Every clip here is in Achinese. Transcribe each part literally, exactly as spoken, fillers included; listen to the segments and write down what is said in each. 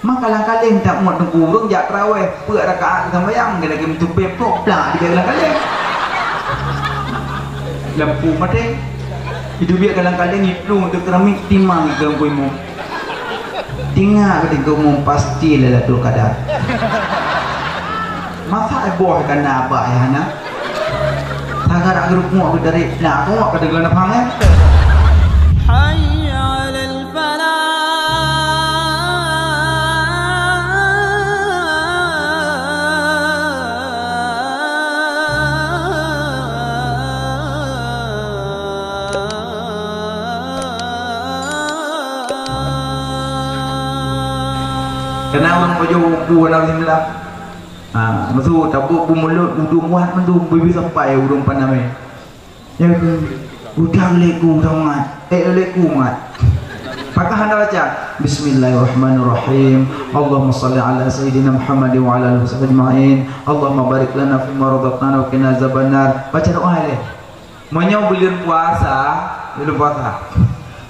Maka lam kaleng tak muat teungku ureueng jak tarawih, peuet rakaat sambayang, dia lagi meutupéb kok, plak di dalam kaleng. Lampu maté. Itu biar dalam kaleng iplueng tu keramik timang ke lampu imum. Tinggal ke tinggal umum pasti Lailatul Qadar. Masa boh kana abah ya hana? Sagar agrup muak dari nak muak pada guna paham ya? Hayya 'alal falah. Kena ureueng pajoh bu hana bismillah. Ha, meusu tabeuet bu mulut, udung muat mandum, bibi sampai udung panamé. Ya ke? Udang leku sangat. Eh, leku mat. Pakah anda baca? Bismillahirrahmanirrahim. Allahumma salli ala sayyidina Muhammad wa ala alihi wasallam ajma'in. Allahumma barik lana fima razaqtana wa qina azabannar. Baca doa leh. Meunyoe buleuen puasa, buleuen puasa.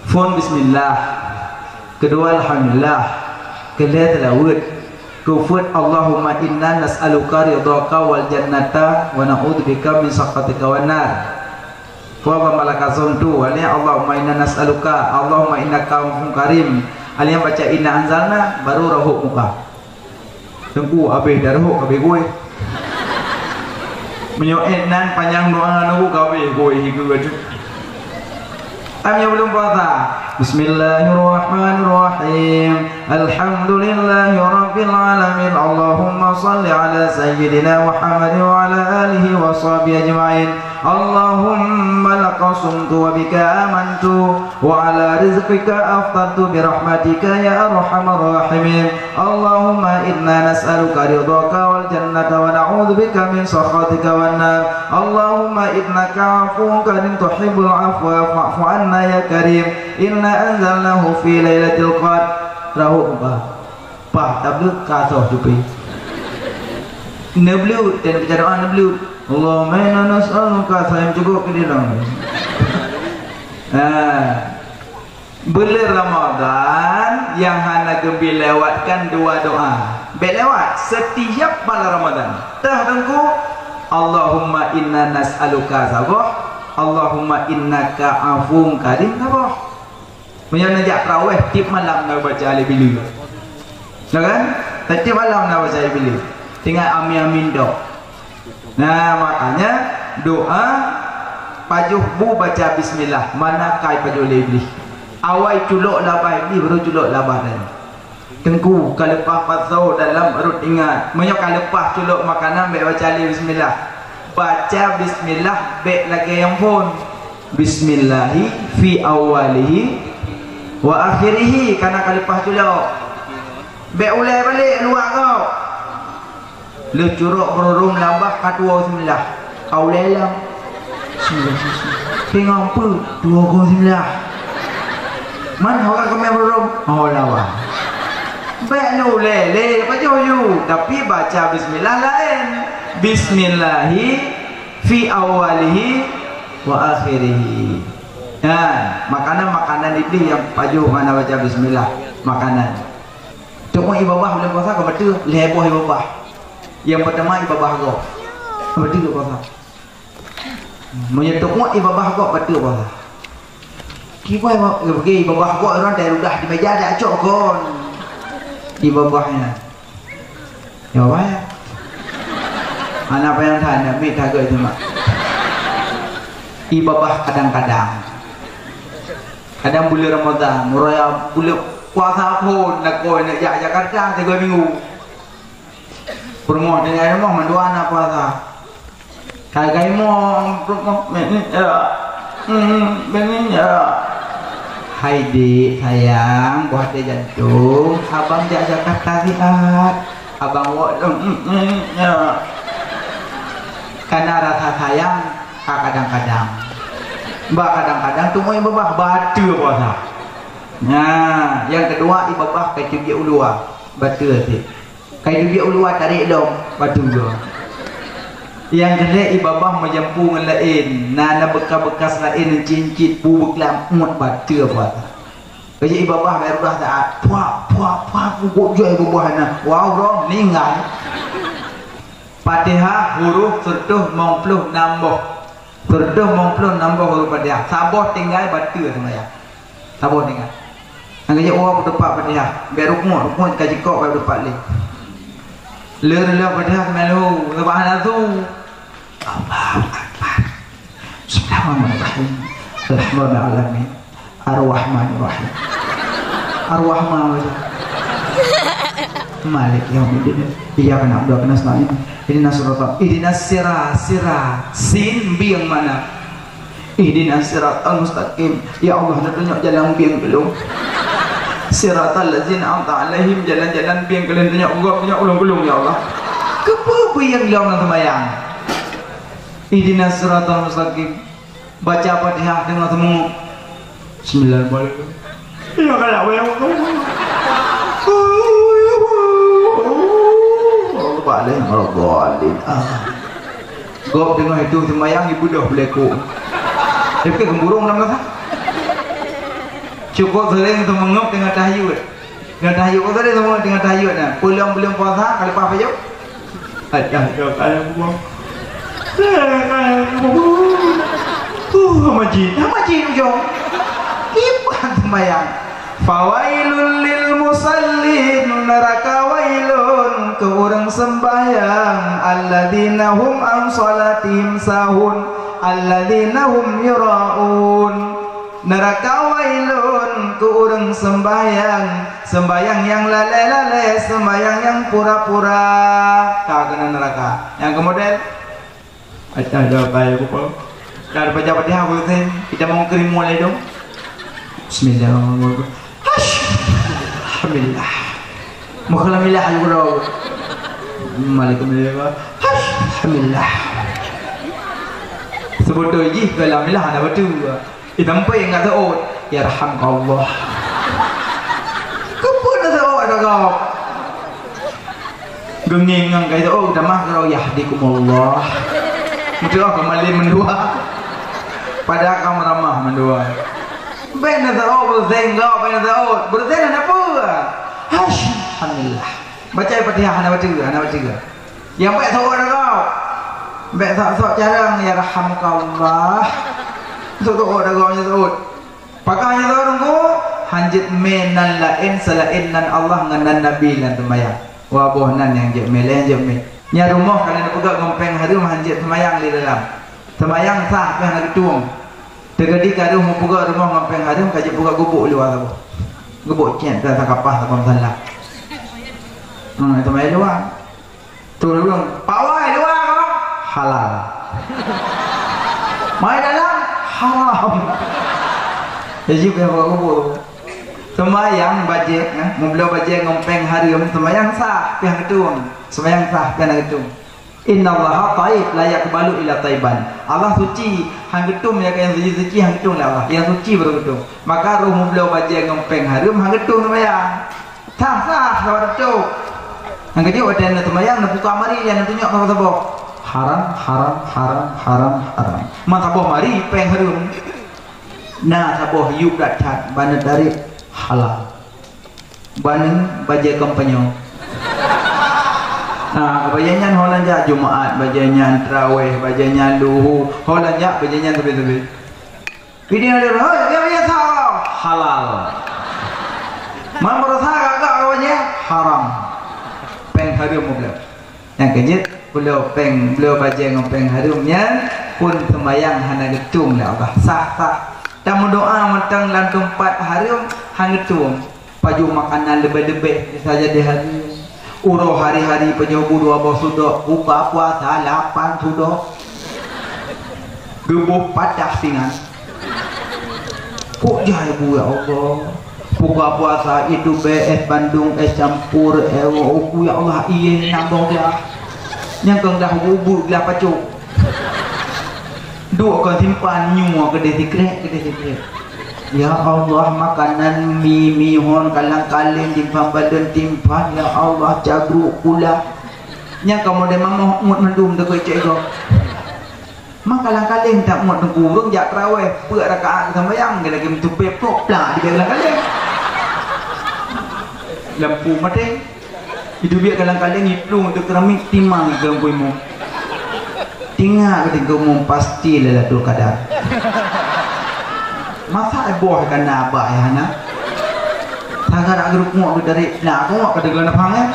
Phôn bismillah. Keudua alhamdulillah. Keulhèe seulaweuet. Keufeuet, Allahumma inna nas'aluka ridhaka wal jannata wa na'udzubika min sakhatika wan nar. Fa wa malaka sumtu, alia Allahumma inna nas'aluka, Allahumma innaka afuwun karim. Alia baca inna anzalna, baru rahok muka. Teungku habéh dah rahok, habéh kueh. Meunyoe nan panyang doa nunggu ka habéh kueh hiku aju. Am nyang belum puasa. Bismillahirrahmanirrahim. Alhamdulillahirabbil alamin. Allahumma shalli ala sayyidina Muhammad wa ala alihi wa sahbihi ajma'in. Allahumma laka sumtu wa bika amantu wa ala rizqika aftartu bi rahmatika ya arhamar rahimin. Allahumma inna nas'aluka ridhaka wal jannata wa na'udzubika min sakhatika wan nar. Allahumma innaka afuwun karim tuhibbul afwa fa'fu anna ya karim. Inna anzalnahu fi lailatul qadr. Rahok bah. Pah tableuk ka soh cupi. Neubleut dan baca doa neubleut. Allahumma inna nas'aluka sayang cukup ke dia dong. Ha. Buleuen Ramadan nyang hana geubi lewatkan dua doa. Bék lewat setiap malam Ramadan. Teuh teungku, Allahumma inna nas'aluka saboh, Allahumma innaka afuwun karim saboh. Meunyoe neujak tarawih tiep malam na baca alif bilih. Nah kan? Tiep malam na baca alif bilih. Tinggai amin amin dok. Nah, makanya doa pajoh bu baca bismillah, mana kai pajoh lé iblih. Awai culok labah iblih, baru culok labah tadi. Teungku, ka leupah pasoe dalam rot ingat. Meunyoe ka leupah culok makanan, bék baca lé bismillah. Baca bismillah bék lagée nyang phon. Bismillahi fi awwalihi wa akhirihi, kana ka leupah culok. Bék ulée balek luwak gob. Lheueh curok beururôm labah ka tuwoe bismillah. Ka ulée lom. Teungoh peue tuwoe keu bismillah. Man ho ka keumeh beururôm? Ho labah. Bék lé ulée lé pajoh yue, tapi baca bismillah laén. Bismillahi fi awwalihi wa akhirihi. Nah, makanan-makanan iblih nyang pajoh hana baca bismillah, makanan. Teungoh ié babah bulan puasa ka beutôi lhée boh ié babah. Nyang peutama ié babah gob. Beutôi puasa. Meunyoe teungoh ié babah gob beutôi puasa. Kiban ié babah gob ureueng tai ludah di meja dak cok kon. Ié babah nyan. Ya, wah, ya. Anak payah that, nak mit that geuh itu, mak. Ié babah kadang-kadang. Kadang buleuen Ramadhan, raya buleuen puasa phon, nak koi, nak jak Jakarta tiga minggu. Peurumoh tinggai rumoh mandua na puasa. Ka gaimoe, ya. Hmm, bengeng, ya. Hai, Dek, sayang, buah hati jantung, abang jak Jakarta siat. Abang wok lom, hmm, hmm, ya. Karena rasa sayang, ka kadang-kadang. Bah kadang-kadang teungoh ié babah, bateue puasa. Nah, nyang keudua ié babah ka cubiek u luwa, bateue sit. Kai dubiek u luwa tarék lom, bateue. Nyang keu lhèe ié babah meujampu ngon laén, na, na beukas-beukas laén, cit-cit bu beuklam, uet bateue puasa. Kajak ibabah bak rudah taat. Puak, puak, puak, pukuk jai ibabah na. Wah, uroe ninggai. Fatihah huruf siratoh limong ploh nam boh. Siratoh limong ploh nam boh huruf Fatihah. Saboh tinggai bateue seumayang. Saboh tinggai. Nyang kajak uroe peutupat Fatihah. Bak rukuk, rukuk ka jikok bak peutupat lé. Lheueh-lheueh Fatihah seumayang lheueh. Leubeh hana su. Allahu Akbar. Bismillahirrahmanirrahim. Alhamdulillahirrahmanirrahim. Arrahmanirrahim. Arrahman. Malik yaumiddin. Iyyaka na'budu wa iyyaka nasta'in. Ihdinas siratal, ihdinas sira, sira, sin, bieng makna. Ihdinas siratal mustaqim. Ya Allah, neutunyok jalan bieng keu lôn. Siratal ladzina an'amta 'alaihim, jalan-jalan bieng keu lôn, tunyok gob, tunyok ulôn keu lôn, ya Allah. Keupeue bieng lôn lam seumayang? Ihdinas siratal mustaqim. Baca Fatihah teungoh seumeungeut. Bismillahirrahmanirrahim. Ya, kalau wayang tu. Allahu Akbar, Allahu Akbar. Ah. Gob teungoh itu seumayang ibu doh beuleko. Tapi kan burung dalam masa. Cukup sering tu mengop dengan tahajud. Dengan tahajud, kau tadi semua dengan tahajud dah. Pulang belum puasa, kalau lepas payung. Ada dong kaya buang. Kaya buang. Uh, masjid. Nah, masjid ujung. Iban sembahyang. Fawailul lil musallin, neraka wailun keu ureueng sembahyang, alladzina hum an salatihim sahun, alladzina hum yuraun. Neraka wailun keu ureueng sembahyang, sembahyang nyang lalée-lalée, sembahyang nyang pura-pura. Ka keunan neraka. Nyang keumodel, Atas dah pai aku pun. Dah baca Fatihah aku kata, kita mau kering mulai dong. Bismillahirrahmanirrahim. Alhamdulillah. Mukhalamillah aku dah. Malikumillah. Alhamdulillah. Sebut tu jih, alhamdulillah, ada betul. Itampai ngat seuôt, "Yarhamkallah." Keupeue na seuôt ata gob? Geungieng ngon kai seuôt, tamah keudroe, "Yahdikumullah." Meuteumé ka malem mandua. Padahai ka meuramah mandua. Bèk na seuôt, beureuséng gob, bèk na seuôt. Beureuséng hana peue. Alhamdulillah. Baca Fatihah hana baca, hana baca. Nyang bèk seuôt ata gob. Bèk sok-sok carông, "Yarhamkallah." Sok-sok ata gob nyang seuôt. Pakon nyang seuôt Teungku? Hanjeuet mé nan laén seulaén nan Allah ngon nan Nabi lam seumayang. Wah, boh nan nyang jeuet mé, laén jeuet mé. Nyan rumoh ka lheueh neupeugöt ngon péng hareuem hanjeuet seumayang lé dalam. Seumayang sah pih hana geutueng. Teukeudi ka lheueh meupeugöt rumoh ngon péng hareuem ka jeuet peugöt gubuk luwa saboh. Gubuk cét dan sakapah saboh salah. Hmm, seumayang luwa. Tu ureueng, "Pawai luwa kah?" Halal. "Mai dalam?" Haram. Jadi pih buat kubur. Seumayang bajèe, eh, meubloe bajèe ngon péng hareuem, seumayang sah, pih geutueng. Seumayang sah, pih geutueng. "Innallaha thayyib la yaqbalu illa thayyiban." Allah suci, han geutueng nyang ka nyang suci-suci han geutueng lé Allah. Nyang suci baru geutueng. Maka roh meubloe bajèe ngon péng hareuem han geutueng seumayang. Sah, sah, sah, beutôi. Nyang keujeuet watèe na seumayang, na buka mari, nyang na tunyok saboh-saboh. Haram, haram, haram, haram, haram. Man saboh mari, péng hareuem. Na saboh yub that-that, ban neutarek halal. Ban bajèe kampanye. Nah, bajèe nyan ho lôn jak Jumaat, bajèe nyan Tarawih, bajèe nyan Luhu, ho lôn jak bajèe nyan sabe-sabe. Pidie lôn, "Hei, ya, ya, sa-, halal." Man meurasa gak-gak awaknyan, haram. Péng hareuem meubloe. Nyang keujeuet, bloe péng, bloe bajèe ngon péng hareuem nyan, phôn seumayang hana geutueng lé Allah. Sah, sah. Tameudoa mantong lam teumpat hareuem, han geutueng. Pajoh makanan leubeh-leubeh saja di hari. Uroe hari-hari pajoh bu dua boh sudok, buka puasa lapan sudok. Geuboh patah pinggan. Kok jai bu, ya Allah. Buka puasa itu be es bandung, es campur, eh, uku, ya Allah, ié nambah dah. Nyang kong dah ubu-ubu gelah pacok. Duek kon simpan nyoe keudeh sikrek, keudeh sikrek. Ya Allah, makanan mi, mihon, kalang-kaling, timphan balon, timphan, ya Allah, cabruk, kulah. Nyang kamoe deh mangoh ngut mandum teuka cek gob. Makalang-kaling tak ngut Teungku, ureueng jak tarawih, peuet rakaat seumayang, dia lagi meutupé plok plak di kalang-kaling. Lampu maté. Itu biar kalang-kaling iplueng untuk keramik timang ke lampu imum. Tingak ke tingkat umum pasti Lailatul Qadar. Masa boh kana abah ya hana? Sagar agak rukuk tu dari nak kok kada gelana pangan.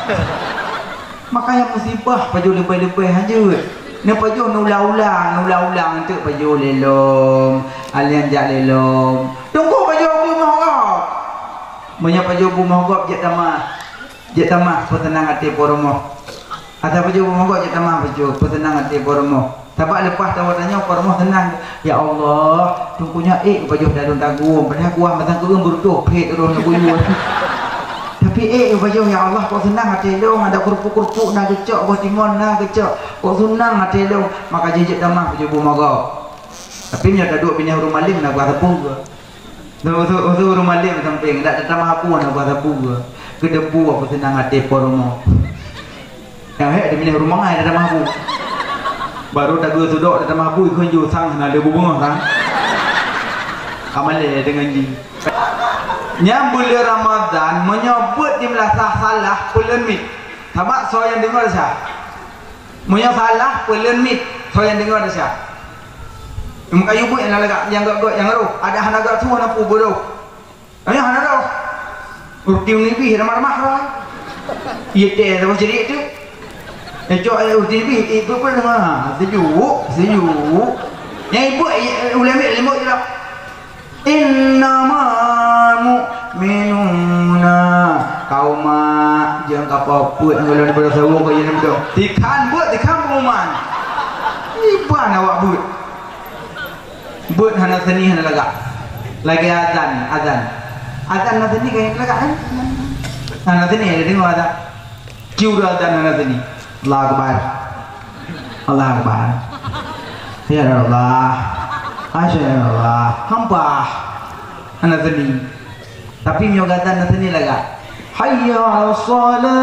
Makanya musibah pajoh lebai-lebai hajat. Ni pajoh nulang-ulang, nulang-ulang tu pajoh lelom, alian jak lelom. Tunggu pajoh bu mahgab. Meunyoe pajoh bu mahgab jak tamah. Jak tamah peuseunang até po rumoh. Ata pajoh bu mahgab jak tamah pajoh peuseunang até po rumoh. Sabab leupah tawa tanyoe po rumoh seunang. Ya Allah, tungku nyoe ék pajoh dalon tagong, padahai kuah masa kureueng beureutoh phét roh na buyuan. Tapi ék pajoh, ya Allah, kok seunang até lôn, ada kerupuk-kerupuk na geucok, boh timon na geucok, kok seunang até lôn, maka jijak tamah pajoh bu mahgab. Tapi meunyoe taduek binéh ureueng malém na kuah sapeue. Usu, usu, usu ureueng malém sampéng, dak tatamah abu na kuah sapeue. Keudebu aku seunang até po rumoh. Nyang hék di binéh ureueng mangai tatamah abu. Baru tageue sudok tatamah abu ikheun ju sang hana lé bu beungoh sang. Ka malée deungon jih. Nyang buleuen Ramadhan meunyoe beuet di meulasah salah peuleumit. Sabab soe nyang deungoe desya. Meunyoe salah peuleumit, soe nyang deungoe desya. Meukayu buet nyang lagak nyang gak-gak nyang roh, ada hana gak tuha na pu beurôh. Ayo hana roh. Ureueng nibih ramah-ramah roh. Ié teh sama cerik tu. Eh cok eh ureueng nibih ibu pun ha sejuk, sejuk. Nyang ibu ulama limau je lah. Innamal mu'minuna qauma, jangan kapal peuet ngon lôn daripada sawo kau yang betul. Tikhan buat tikhan pengumuman. Iban awak buat. Buat hana seni hana lagak. Lagi azan, azan. Azan hana seni kaya lagak kan? Hana seni ada dengar azan. Kiura dan hana seni. Allahu Akbar. Allahu Akbar. Ya Allah. Asyhadu an la ilaha illallah. Hampa. Hana seni. Tapi nyoe gata na seni lagak. Hayya 'alas shalah.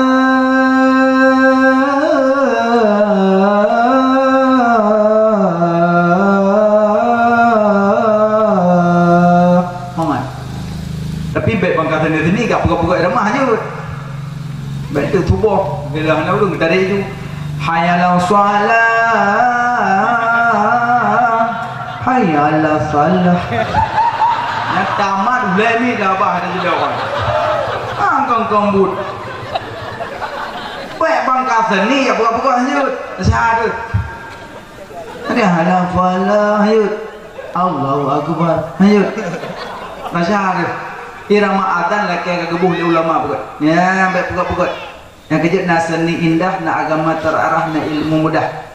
Muhammad. Tapi bèk bangka seni-seni gak pukok-pukok ramah jeuet. Bèk tu tuboh, bila hana ureueng tadi tu. Hayya 'alas shalah. Hayya 'alas shalah. Nyang tamat ulèe mi dah bah ada jeda wan. Angkang kambut. Bèk bangka seni ya pukok-pukok lanjut. Syahadat. Ada hana falah, hayut. Allahu Akbar, hayut. Masya Allah. Irama azan lakèe ka geuboh lé ulama peugot. Ya, bèk peugot-peugot. Nyang keujeuet na seni indah, na agama terarah, na ilmu mudah.